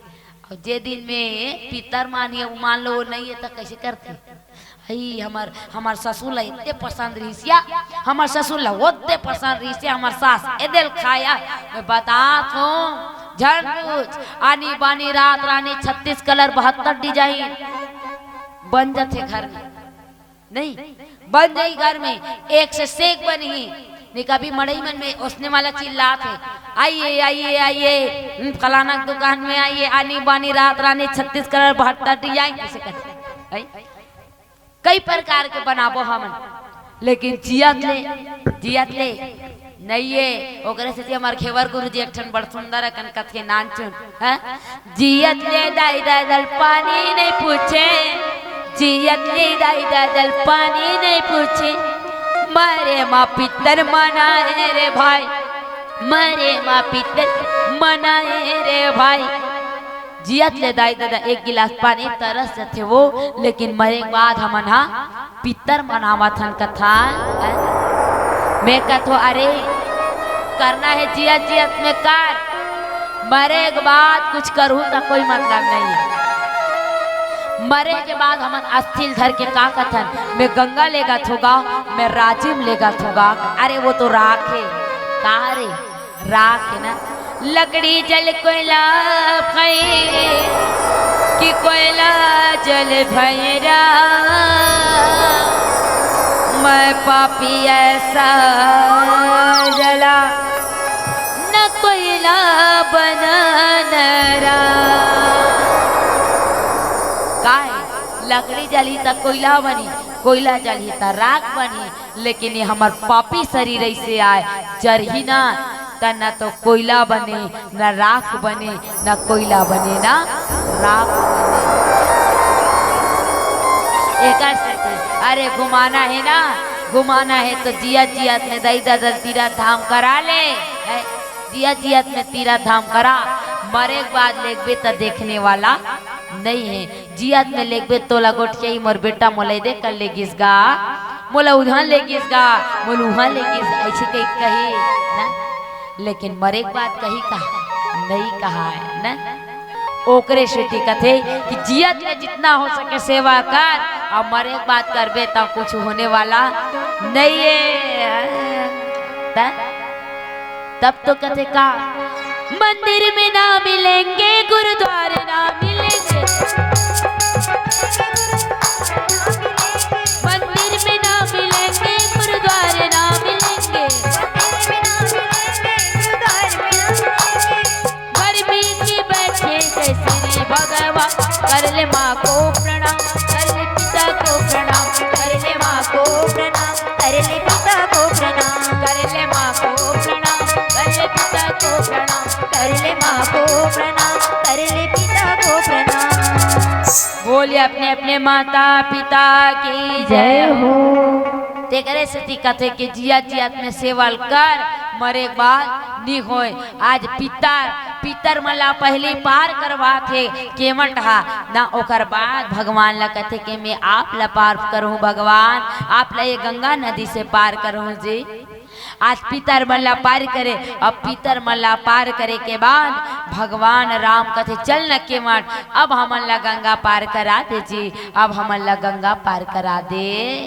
अउ जे दिन में पितर मानिए, वो मान लो वो नहीं है, त कैसे करथे? "हई, हमर, हमर ससुर ला एते पसंद रहिस या, हमर ससुर ला ओते पसंद रहिस या, हमर सास एदे ल खाया।" मैं बतात हूँ, झन पूछ, आनी बानी रात रानी, छत्तीस colour, बहत्तर design बन जथे घर में। नहीं, बन जाही घर में, एक से सेक बनही। नहीं, कभी मड़ई मन में ओसने वाला चिल्लात हे, "आइए, आइए, आइए, हम्म, फलाना के दुकान में आइए, आनी बानी रात रानी, छत्तीस colour, बहत्तर design", ऐसे करथे। आई? कई प्रकार के बनाबो हमन, लेकिन जियत ले, जियत ले नइये। ओकरे सेती हमर घेवर गुरु जी एक ठन बड़ सुंदर अकन कथे नानचुन, हैं? जियत ले दाई ददा ल पानी नइ पूछे, जियत ले दाई ददा ल पानी नइ पूछे, मरे मा पितर मनाए रे भाई, मरे मा पितर मनाए रे भाई। जियत ले दाई ददा एक गिलास पानी तरस जथे वो, लेकिन मरे के बाद हमन हा पितर मनावत हन कथन। मैं कथो, अरे, करना हे जियत जियत में कर, मरे के बाद कुछ करहू त कोई मतलब नहीं हे। मरे के बाद हमन अस्थि ल धर के का कथन, मैं गंगा लेगत हों गा, मैं राजिम लेगत हों गा। अरे, वो तो राख हे, का रे? राख हे ना। लकड़ी जल कोयला भई, कि कोयला जल भई राख, मैं पापी ऐसा जला, न कोयला बनन राख। काय? लकड़ी जलही त कोयला बनही, कोयला जलही त राख बनही, लेकिन ये हमर पापी शरीर ऐसे आय, जरही ना, त न तो कोयला बने, न राख बने, न कोयला बने, न राख बने। एकर सेती, अरे, घुमाना हे ना, घुमाना हे तो जियत जियत में दई ददा ल तीरथ धाम करा ले, हैं? जियत जियत में तीरथ धाम करा, मरे के बाद लेगबे त देखने वाला नइ हे। जियत में लेगबे तोला गोठियाही, मोर बेटा मोला एदे कर ले गिस गा, मोला उहां ले गिस गा, मोला उहां ले गिस, ऐसे कही, कही ना, लेकिन मरे के बाद कही का? नइ कहाय ना। ओकरे सेती कथे कि जियत में जितना हो सके सेवा कर, अउ मरे के बाद करबे त कुछ होने वाला नइ हे। त तब तो कथे का, मंदिर में ना मिलेंगे, गुरुद्वारे ना मिलेंगे, मंदिर में ना मिलेंगे, गुरुद्वारे ना मिलेंगे। घर में ही बैठे जय श्री भगवान, कर ले माँ को प्रणाम, कर ले पिता को प्रणाम, कर ले माँ को प्रणाम, कर ले पिता को प्रणाम, कर ले माँ को प्रणाम, कर ले पिता को प्रणाम, कर ले माँ को प्रणाम, कर ले पिता को प्रणाम। बोलिए अपने अपने माता पिता की जय हो। तेकरे सेती कथे कि जियत जियत में सेवा ल कर, मरे के बाद नी होय। आज पितर, पितर मन ला पहिली पार करवाथे केवट हा ना, ओकर बाद भगवान ला कथे कि मैं आप ला पार करहूँ भगवान, आप ला ये गंगा नदी से पार करहूँ जी। आज पितर मन ला पार करे, अब पितर मन ला पार करे के बाद भगवान राम कथे, चल न केवट, अब हमन ला गंगा पार करा दे जी, अब हमन ला गंगा पार करा दे।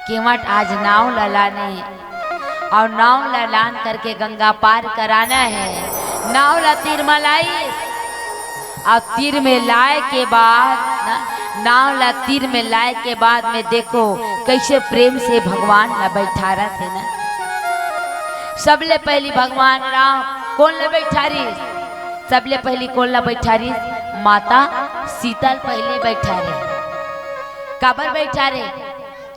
केवट आज नाव ला लाने अउ नाव ला लान करके गंगा पार कराना हे। नाव ला तीर म लाइस अउ तीर में लाए के बाद ना, नाव ला तीर में लाए के बाद में देखो कइसे प्रेम से भगवान ला बइठारत हे ना। सबले पहिली भगवान राम कोन ला बइठारिस? सबले पहिली कोन ला बइठारिस? माता सीता ल पहिली बइठारे। काबर बइठारे?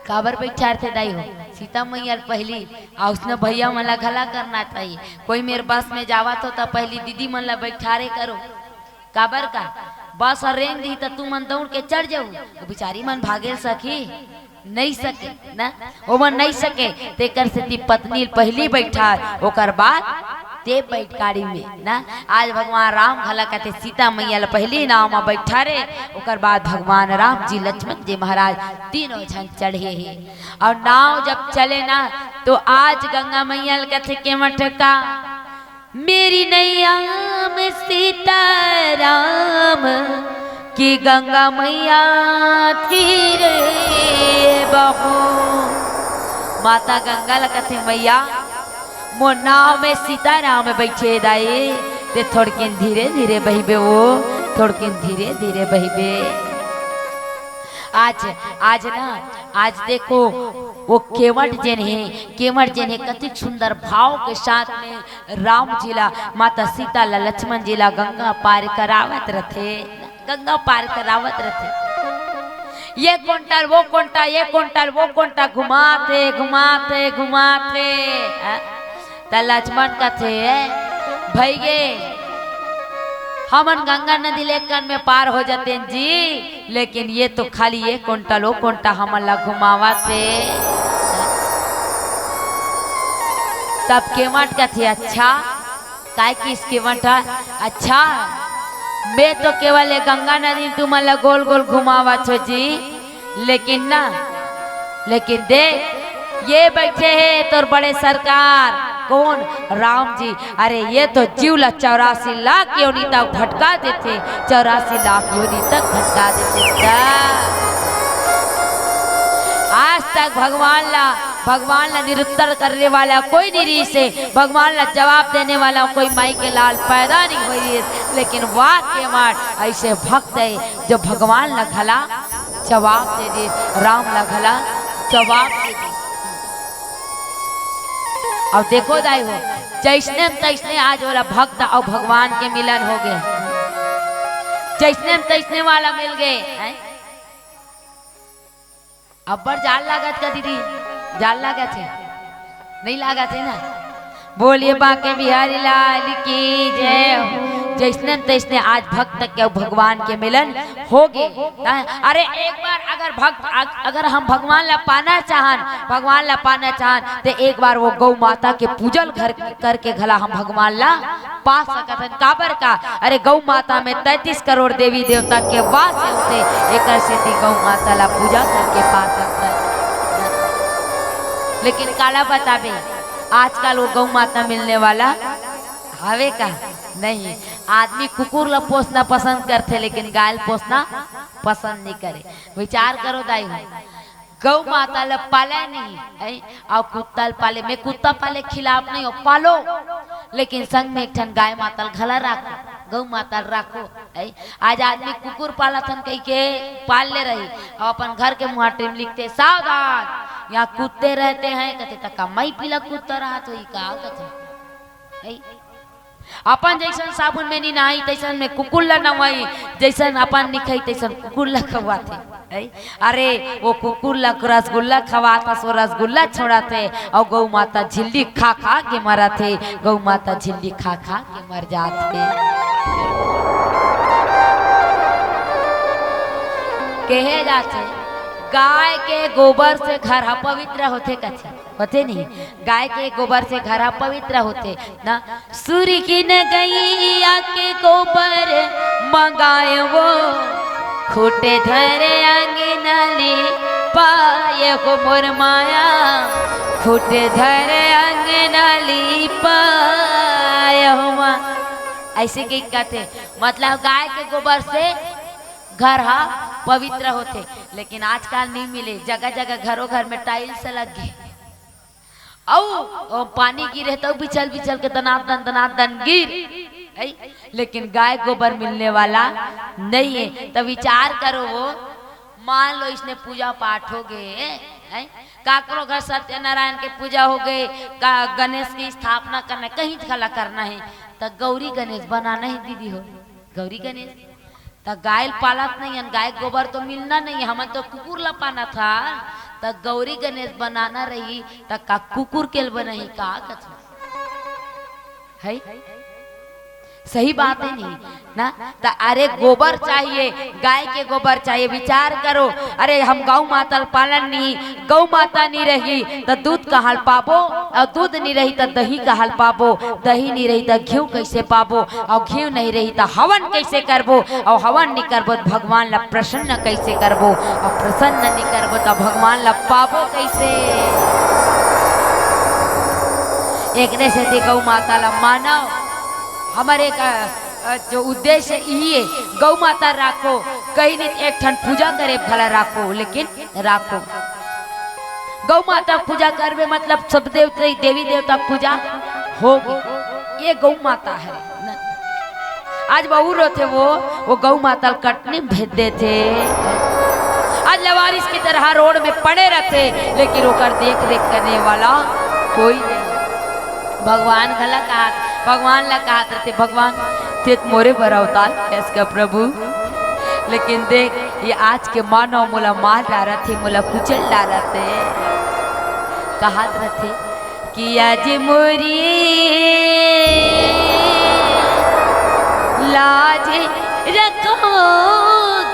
काबर बइठारथे दाई हो? सीता मैया ल पहिली, अउ उसने भैया मन ला घला करना चाहिए। कोई मेर बस में जावत हो त पहिली दीदी मन ला बइठारे करो। काबर का? बस ह रेंग दिही त तुमन दउड़ के चढ़ जाहू, त बिचारी मन भागे ल सकही? नइ सके ना, ओमन नइ सके। तेकर सेती पत्नी ल पहिली बइठार, ओकर बाद ते बइठ गाड़ी में ना। आज भगवान राम घला कथे सीता मैया ल पहिली नाव म बइठारे, ओकर बाद भगवान राम जी, लक्ष्मण जी महाराज तीनों झन चढ़े हे। अउ नाव जब चले ना, तो आज गंगा मैया ल कथे केवट का, मेरी नैया में सीताराम की गंगा मैया तीरे बहो। माता गंगा ल कथे, मैया, मोर नाव में सीताराम बइठे दाई, ते थोड़किन धीरे धीरे बहिबे वो, थोड़किन धीरे धीरे बहिबे। आज, आज ना, आज देखो, वो केवट जेन हे, केवट जेन हे, कतिक सुंदर भाव के साथ में राम जी ला, माता सीता ला, लक्ष्मण जी ला गंगा पार करावत रथे, गंगा पार करावत रथे। ये कोंटा ल वो कोंटा, ये कोंटा ल वो कोंटा घुमाथे, घुमाथे, घुमाथे। हाँ? त लक्ष्मण कथे, "भइगे, हमन गंगा नदी ल एक कन में पार हो जातेन जी, लेकिन ये तो खाली ये कोंटा ल वो कोंटा हमन ला घुमावथे।" तब केवट कथे, "अच्छा, काय किहिस केवट ह? अच्छा, मैं तो केवल ये गंगा नदी तुमन ला गोल गोल घुमावत हो जी, लेकिन ना, लेकिन देख, ये बइठे हे तोर बड़े सरकार।" कोन? राम जी। "अरे, ये तो जीव ला चौरासी लाख योनि तक भटका देथे, चौरासी लाख योनि तक भटका देथे।" त आज तक भगवान ला, भगवान ला निरुत्तर करने वाला कोई नहीं रहिस हे, भगवान ला जवाब देने वाला कोई माई के लाल पैदा नहीं होइस हे, लेकिन वाह केवट अइसे भक्त हे जो भगवान ला घला जवाब दे दिस, राम ला घला जवाब दे दिस। अउ देखो दाई हो, जइसने म तइसने आज वाला भक्त अउ भगवान के मिलन हो गे, जइसने म तइसने वाला मिल गे, हैं? अब्बड़ जाड़ लागत का दीदी? जाड़ लागत हे? नहीं लागत हे ना? बोलिए बांके बिहारी लाल की जय हो। जइसने तइसने आज भक्त के अउ भगवान के मिलन हो गे। हैं? अरे एक बार अगर भक्त, अग-, अगर हम भगवान ला पाना चाहन, भगवान ला पाना चाहन, त एक बार वो गौ माता के पूजल घर करके घला हम भगवान ला पा सकत हन। काबर का? अरे गौ माता में तैंतीस करोड़ देवी देवता के वास होथे, एकर सेती गौ माता ला पूजा करके पा सकत हन। लेकिन काला बताबे, आजकल वो गौ माता मिलने वाला हवे का? नहीं। आदमी कुकुर ला पोसना पसंद करथे, लेकिन गाय ला पोसना पसंद नहीं करे। विचार करो दाई हो, गौ माता ला पाले नहीं, ऐ, अउ कुत्ता ला पाले। मैं कुत्ता पाले खिलाफ नहीं हो, पालो, लेकिन संग में एक ठन गाय माता ला घला राखो, गौ माता ला राखो, ऐ। आज आदमी कुकुर पालत हन कहिके पाल ले रही, अउ अपन घर के मुहाटी में लिखथे, "सावधान, यहाँ कुत्ते रहते हैं," कथे, "त का मई पीला कुत्ता रहत होही का?" कथे, ऐ। अपन जइसन साबुन में नी नहाई, तइसन में कुकुर ला नहवाई, जइसन अपन नी खाई, तइसन कुकुर ला खवाथे। हैं? अरे, वो कुकुर ला रसगुल्ला खवात हस, वो रसगुल्ला छोड़ाथे, अउ गौ माता झिल्ली खा खा के मरथे, गौ माता झिल्ली खा खा के मर जाथे। कहे जाथे, गाय के गोबर से घर ह पवित्र होथे कथे। होथे नहीं, गाय के गोबर से घर ह पवित्र होथे ना। सुरगिन गैया के गोबर मंगाए वो, खूंट धर अंगना लिपाए हो मोर माया, खूंट धर अंगना लिपाए हो माँ। ऐसे के कथे, मतलब गाय के गोबर से घर ह पवित्र होथे, लेकिन आजकल नहीं मिले, जगह जगह घरों घर में tiles लग गे। अउ, अउ पानी गिरे त बिछल बिछल के दनादन, दनादन गिर, है? लेकिन गाय गोबर मिलने वाला नहीं है। त विचार करो वो, मान लो इसने पूजा पाठ हो गए, है? काकरो घर सत्यनारायण के पूजा हो गए, का गणेश की स्थापना करना, कहीं घला करना है, त गौरी गणेश बनाना है दीदी हो, गौरी गणेश। त गाय ल पालत नहीं हन, गाय गोबर तो मिलना नहीं, हमन तो कुकुर ला पाना था, त गौरी गणेश बनाना रही, त का कुकुर के ल बनाही का कथो? है? सही बात है नहीं ना? त अरे गोबर चाहिए, गाय के गोबर चाहिए। विचार करो, अरे हम गौ माता ल पालन नहीं, गौ माता नहीं रही त दूध कहाँ ल पाबो, अउ दूध नहीं रही त दही कहाँ ल पाबो, दही नहीं रही त घीव कैसे पाबो, अउ घीव नहीं रही त हवन कैसे करबो, अउ हवन नहीं करबो त भगवान ला प्रसन्न कैसे करबो, अउ प्रसन्न नहीं करबो त भगवान ला पाबो कैसे? एकरे सेती गौ माता ला मानव, हमर एक, अ, अ, जो उद्देश्य इही है, गौ माता राखो, कहीं नहीं एक ठन पूजा करे भला राखो, लेकिन राखो। गौ माता के पूजा करबे, मतलब सब देवते, देवी देवता के पूजा होगे। ये गौ माता हे ना। आज बहू रोथे वो, वो गौ माता ल कटनी भेज देथे। आज लवारिस की तरह रोड में पड़े रथे, लेकिन ओकर देख रेख करने वाला कोई नहीं। भगवान घला कहत, भगवान ला कहत रथे, "भगवान, तें तो मोरे बर अवतार लेहे हस का प्रभु, लेकिन देख, ये आज के मानव मोला मार डारत हे, मोला कुचल डारत हे।" कहत रथे कि आज मोरी लाज रखो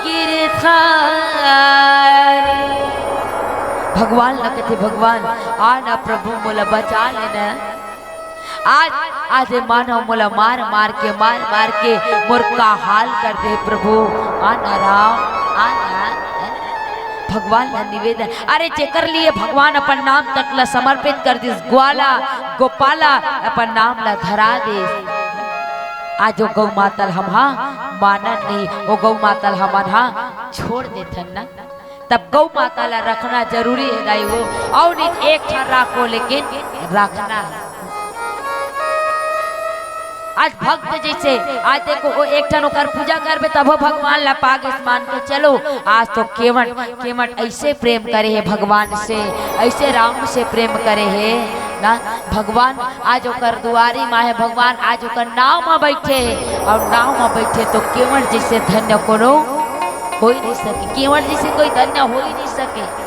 गिरधारी। भगवान ला कथे, "भगवान, आ ना प्रभु, मोला बचा लेना।" आज, आज ये मानव मोला मार मार के, मार मार के मोर का हाल कर दे प्रभु। आ ना राम, आ ना। भगवान ला निवेदन, अरे जेकर लिए भगवान अपन नाम तक ला समर्पित कर दिस, ग्वाला, गोपाला अपन नाम ला धरा दिस। आज वो गौ माता ल हमन मानन नहीं, वो गौ माता ल हमन हा छोड़ देथन ना। तब गौ माता ला रखना जरूरी हे दाई हो, अउ नहीं एक ठन राखो, लेकिन रखना हे। आज भक्त जैसे, आज देखो, वो एक ठन ओकर पूजा करबे, तभो भगवान ला पागिस मान के चलो। आज तो केवट, केवट ऐसे प्रेम करे हे भगवान से, ऐसे राम से प्रेम करे हे ना भगवान। आज ओकर दुआरी मा हे भगवान, आज ओकर नाव मा बैठे हे, अउ नाव मा बैठे तो केवट जैसे धन्य कोनो हो ही नहीं सके, केवट जैसे कोई धन्य हो ही नहीं सके।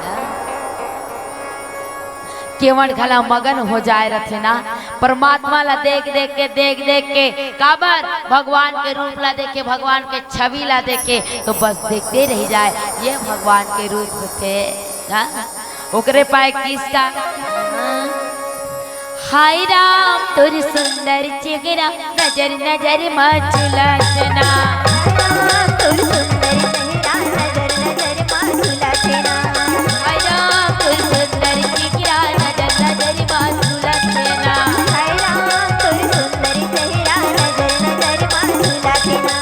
केवट घला मगन हो जाए रथे ना, परमात्मा ला देख देख के, देख देख के, काबर भगवान के रूप ला देखे, भगवान के छवि ला देखे, तो बस देखते रह जाए, ये भगवान के रूप होथे ना। ओकरे पाए किसका, हाय राम तोर सुंदर चेहरा, नजर नजर मा झूलत ना। हाय राम तोर सुंदर चेहरा, नजर नजर मा झूलत ना। हाय राम तोर सुंदर चेहरा, नजर नजर मा झूलत ना। हाय राम तोर सुंदर चेहरा, नजर नजर मा झूलत ना।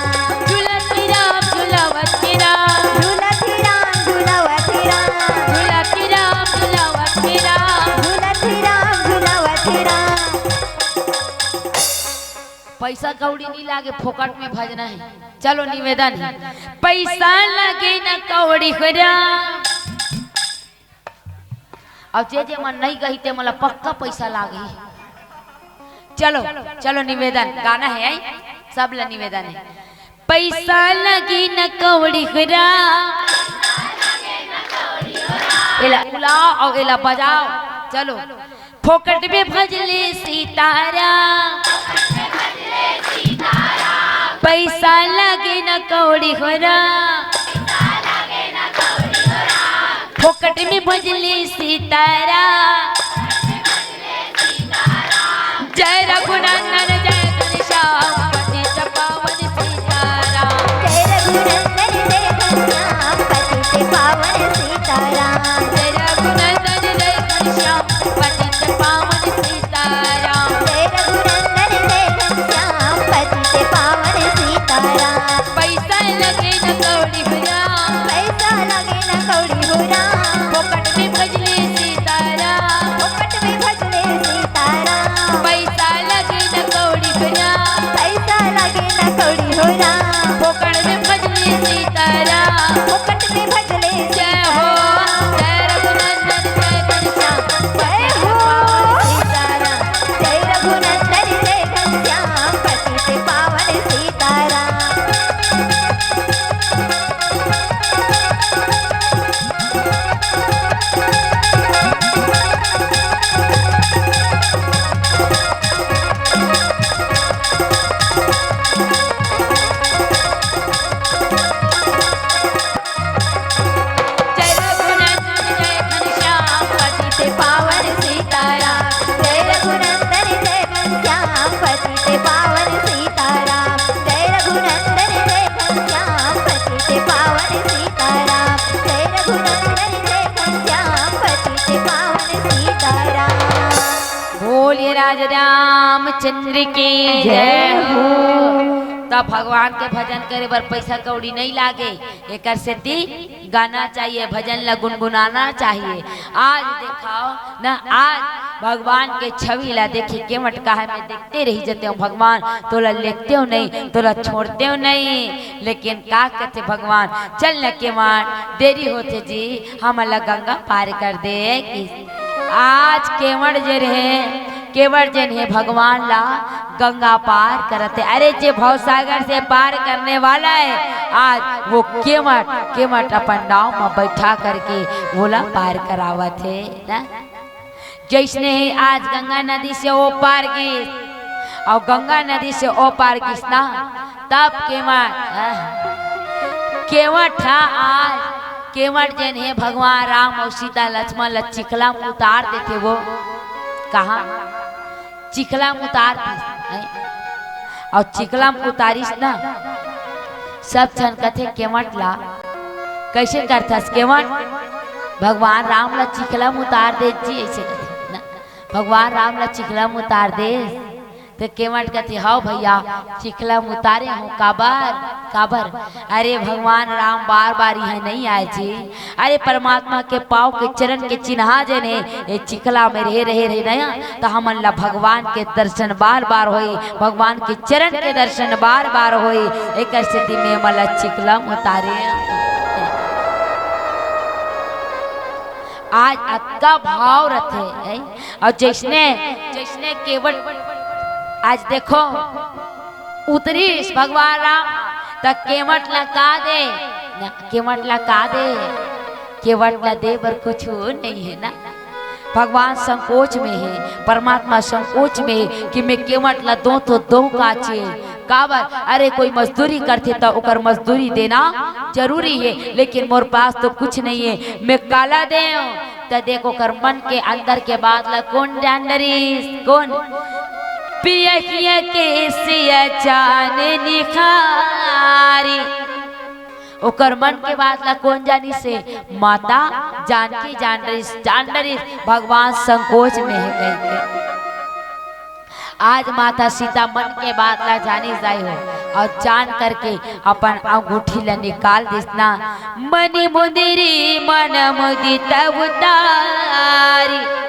झूलत राम, झूलावत राम। झूलत राम, झूलावत राम। झूलत राम, झूलावत राम। झूलत राम, झूलावत राम। पैसा कौड़ी नहीं लागे, फोकट में भजना हे। चलो निवेदन हे, पैसा लागे ना कौड़ी हो राम। अउ जे जे मन नहीं गही ते मोला पक्का पैसा लागे। चलो, चलो निवेदन, गाना हे, आई? सब ला निवेदन हे। पैसा लागे ना कौड़ी हो राम। एला उलाओ अउ एला बजाओ। चलो। फोकट में भजले सीताराम। पैसा लागे ना कौड़ी हो राम। फोकट में भजले सीताराम। जय रघुनंदन जय घनश्याम पतित पावन सीताराम। जय रघुनंदन जय घनश्याम पतित पावन सीताराम। जय रघुनंदन जय घनश्याम पतित पावन सीताराम। जय रघुनंदन जय घनश्याम पतित पावन सीताराम। पैसा लगे न कौड़ी हो राम। पैसा लगे न कौड़ी हो राम। फोकट में भजले सीताराम। फोकट में भजले सीताराम। पैसा लगे न कौड़ी हो राम। पैसा लगे न कौड़ी हो राम। फोकट में भजले सीताराम। फोकट में भजले जय हो, सीताराम। जय रघुनंदन जय घनश्याम। जय हो। सीताराम। जय रघुनंदन जय घनश्याम पतित पावन सीताराम। जय रघुनंदन जय घनश्याम पतित पावन सीताराम। जय रघुनंदन जय घनश्याम पतित पावन सीताराम। जय रघुनंदन जय घनश्याम पतित पावन सीताराम। जय रघुनंदन जय घनश्याम पतित पावन सीताराम। बोलिए राजा रामचंद्र की जय हो। त भगवान के भजन करे बर पइसा कौड़ी नइ लागे। एकर सेती गाना चाहिए, भजन ला गुनगुनाना चाहिए। आज देखाव न, आज भगवान के छवि ला देखे केवट कहे, मैं देखते रहि जतेंव भगवान, तोला लेगतेंव नहीं, तोला छोड़तेंव नहीं। लेकिन का कथे भगवान, चल न केवट, देरी होथे जी, हमन ला गंगा पार कर दे। आज केवट जेन हे, केवट जेन हे भगवान ला गंगा पार करत हे। अरे जे भवसागर से पार करने वाला हे, आज वो केवट, केवट अपन नाव म बइठा करके वोला पार करावत हे ना। जइसने ही आज गंगा नदी से ओ पार गिस, अउ गंगा नदी से ओ पार गिस ना, तब केवट, केवट ह आज, केवट जेन हे भगवान राम अउ सीता लक्ष्मण ल चिखला म उतार देथे वो। कहाँ? चिखला म उतार दिस, हैं? अउ चिखला म उतारिस ना, सब झन कथे केवट ला, "कइसे करथस केवट? भगवान राम ला चिखला म उतार दे जी," अइसे कथे ना। भगवान राम ला चिखला म उतार दे। त केवट कथे, "हव भइया, चिखला म उतारे हंव।" "काबर? काबर?" "अरे भगवान राम बार-बार इहां नइ आय जी। अरे परमात्मा के पाँव के चरण के चिन्हा जेन हे, ए चिखला म रहे, रहे, रहे नया, त हमन ला भगवान के दर्शन बार-बार होई, भगवान के चरण के दर्शन बार-बार होई, एकर सेती में एमन ला चिखला म उतारे हंव।" आज अतका भाव रथे, हैं? अउ जइसने, जइसने केवट, आज देखो, उतरिस भगवान राम, त केवट ला का दे? न, केवट ला का दे? केवट ला दे बर कुछु नइ हे ना। भगवान संकोच में हे, परमात्मा संकोच में हे कि मैं केवट ला दों तो दों काचे। काबर? अरे कोई मजदूरी करथे त ओकर मजदूरी देना जरूरी हे, लेकिन मोर पास तो कुछ नइ हे, मैं काला देंव? त देख ओकर मन के अंदर के बात ला कोन जान डरिस? कोन? पियहिया के सिया चान निखारी। ओकर मन के बात ला कोन जानिस हे? माता जानकी जान डरिस, जान डरिस भगवान संकोच में हे कहिके। आज माता सीता मन के बात ला जानिस दाई हो, अउ जान करके अपन अंगूठी ला निकाल दिस ना, मणि मुंदरी मन मुदित उतारी।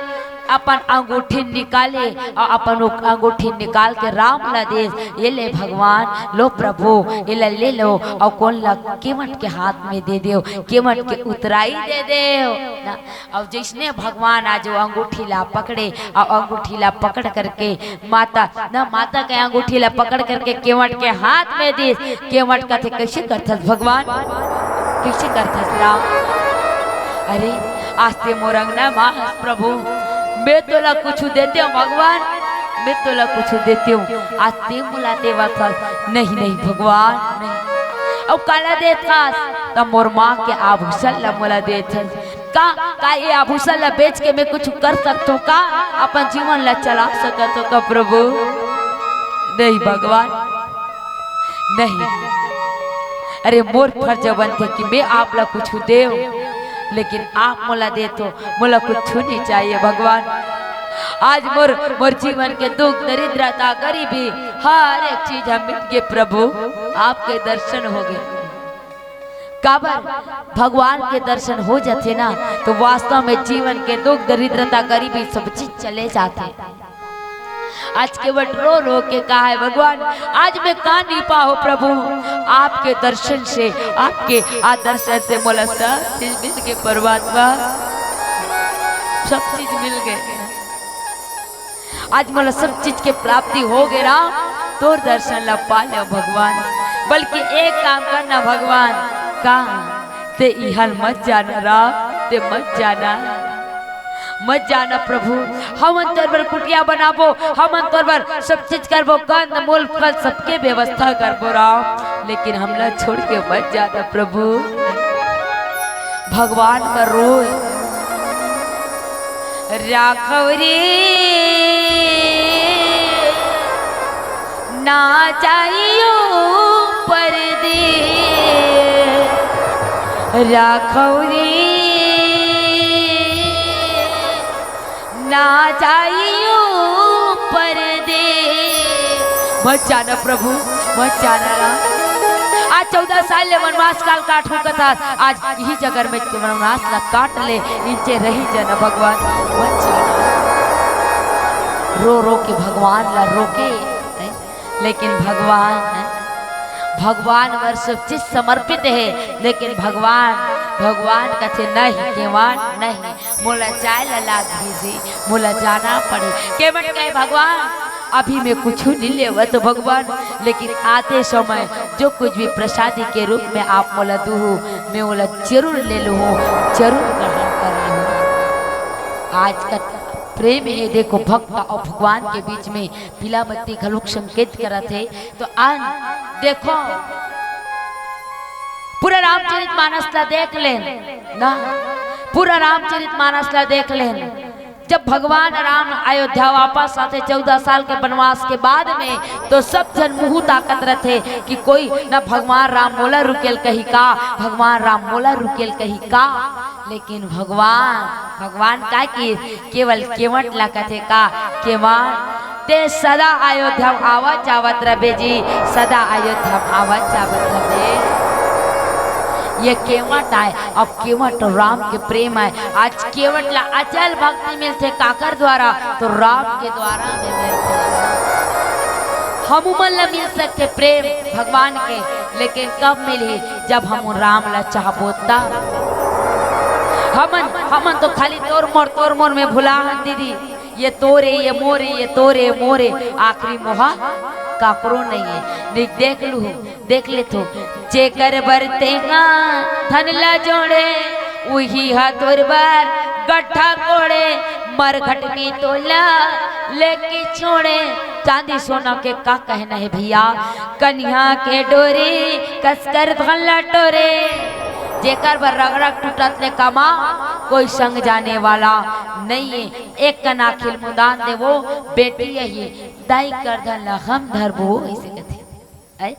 अपन अंगूठी निकाले अउ अपन उ-, अंगूठी निकाल के राम ला देस, "ये ले भगवान, लो प्रभु, ये ला ले लो, अउ कोन ला केवट के हाथ में दे देव, केवट के उतराई दे देव।" ना, अउ जइसने भगवान आज वो अंगूठी ला पकड़े, अउ अंगूठी ला पकड़ करके माता, न माता के अंगूठी ला पकड़ करके केवट के हाथ में दिस। केवट कथे, "कइसे करथस भगवान? कइसे करथस राम? अरे, आज ते मोर अंगना म आस प्रभु, मैं तोला कुछु देतेंव भगवान, मैं तोला कुछु देतेंव, आज ते मोला देवत हस।" "नहीं, नहीं भगवान, नहीं।" "अउ काला देत हस?" "त मोर माँ के आभूषण ला मोला देत हस।" का, का ये आभूषण ला बेच के मैं कुछु कर सकत हंव का? अपन जीवन ला चला सकत हंव का प्रभु? नहीं भगवान, नहीं। अरे मोर फर्ज बनथे कि मैं आप ला कुछु देंव, लेकिन आप मोला देथो, मोला कुछु नहीं चाहिए भगवान। आज मोर, मोर जीवन के दुख, दरिद्रता, गरीबी, हर एक चीज ह मिट गे प्रभु, आपके दर्शन हो गे। काबर? भगवान के दर्शन हो जाथे ना, तो वास्तव में जीवन के दुख, दरिद्रता, गरीबी सब चीज चले जाथे। आज केवट रो रो के कहा है, "भगवान, आज मैं का नहीं पाहूं प्रभु, आपके दर्शन से, आपके आ दर्शन से मोला सब चीज मिल गे परमात्मा, सब चीज मिल गे।" आज मोला सब चीज के प्राप्ति हो गे राम, तोर दर्शन ला पा ले भगवान। बल्कि एक काम करना भगवान, का ते इहल मत जाना राम, ते मत जाना, मत जाना प्रभु। हमन तोर बर कुटिया बनाबो, हमन तोर बर सब चीज करबो, कंद मूल फल सबके व्यवस्था करबो राम, लेकिन हमला छोड़ के मत जाना प्रभु। भगवान बर रोए। राखव रे, ना जाइयो परदेस। राखव रे, ना जाइयो परदेस। मत जाना प्रभु, मत जाना राम। आज चौदह साल ले वनवास काल काटहूं कथस, आज इही जगह में वनवास ला काट ले, इंचे रही जाना भगवान। मत जाना। रो रो के भगवान ला रोके, हैं? लेकिन भगवान, हैं? भगवान बर सब चीज समर्पित हे, लेकिन भगवान, भगवान कथे, "नहीं, केवाट नहीं।" मोला जाय ला लागही जी, मोला जाना पड़ही। केवट कहे, "भगवान, अभी मैं कुछु नहीं लेवत भगवान, लेकिन आते समय जो कुछ भी प्रसादी के रूप में आप मोला दूहू, मैं ओला जरूर ले लूहूँ, जरूर ग्रहण कर लूहूँ।" आज का प्रेम हे, देखो, भक्त अउ भगवान के बीच में पीला बत्ती घलोक संकेत करत हे। तो अन देखो, पूरा रामचरित मानस ला देख लेन ना, पूरा रामचरित मानस ला देख लेन। जब भगवान राम अयोध्या वापस आथे चौदह साल के वनवास के बाद में, तो सब झन मुंह ताकत रथे कि कोई ना भगवान राम मोला रुकेल कही का, भगवान राम मोला रुकेल कही का। लेकिन भगवान, भगवान का कि केवल केवट ला कथे का, "केवट, ते सदा अयोध्या म आवत जावत रबे जी, सदा अयोध्या म आवत जावत रबे।" ये केवट आय, अब केवट राम के प्रेम आय। आज केवट ला अचल भक्ति मिलथे काकर द्वारा, तो राम के द्वारा में मिलथे। हमू मन ला मिल सकथे प्रेम भगवान के, लेकिन कब मिलही? जब हमू राम ला चाहबो तब। हमन, हमन तो खाली तोर मोर, तोर मोर में भुला हन दीदी। ये तोरे, ये मोरे, ये तोरे, मोरे, आखिरी मोहा काकरो नहीं है। देख, देख लू, देख ले तो, जेकर बर तेहा धन ला जोड़े, उही हा तोर बर गड्ढा कोड़े, मरघट में तोला लेके छोड़े। चांदी सोना के का कहना है भैया, कनिहा के डोरी कसकर धन ला टोरे। जेकर बर रगड़ा टूटत ले कमा, कोई संग जाने वाला नहीं है। एक कन आँखी ल मुंदान देवो, बेटी यही दाई कर धन ला हम धरबो, ऐसे कथे। ऐ?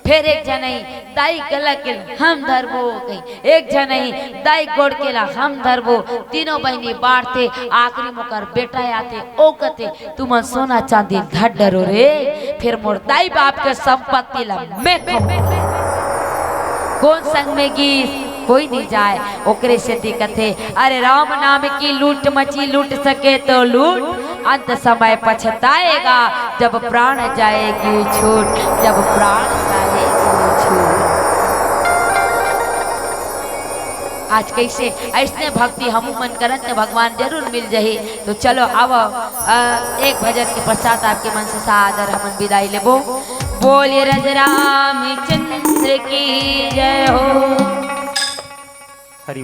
फेर एक झन अही, दाई गला के हम धरबो कही, एक झन अही, दाई गोड़ के ला हम धरबो। तीनों बहिनी बांटथे, आखिरी म ओकर बेटा आथे, ओ कथे, "तुमन सोना चांदी ल धर डरो रे, फेर मोर दाई बाप के संपत्ति ला मैं खाहूं।" कोन संग में गीस, कोई नहीं जाय। ओकरे सेती कथे, "अरे राम नाम की लूट मची, लूट सके तो लूट, अंत समय पछताएगा, जब प्राण जाएगी छूट, जब प्राण जाएगी छूट।" आज कैसे ऐसने भक्ति हमू मन करन त भगवान जरूर मिल जही। तो चलो आव, अ, एक भजन के पश्चात आपके मन से सादर हमन विदाई लेबो। बोलिए राजा रामचंद्र की जय हो।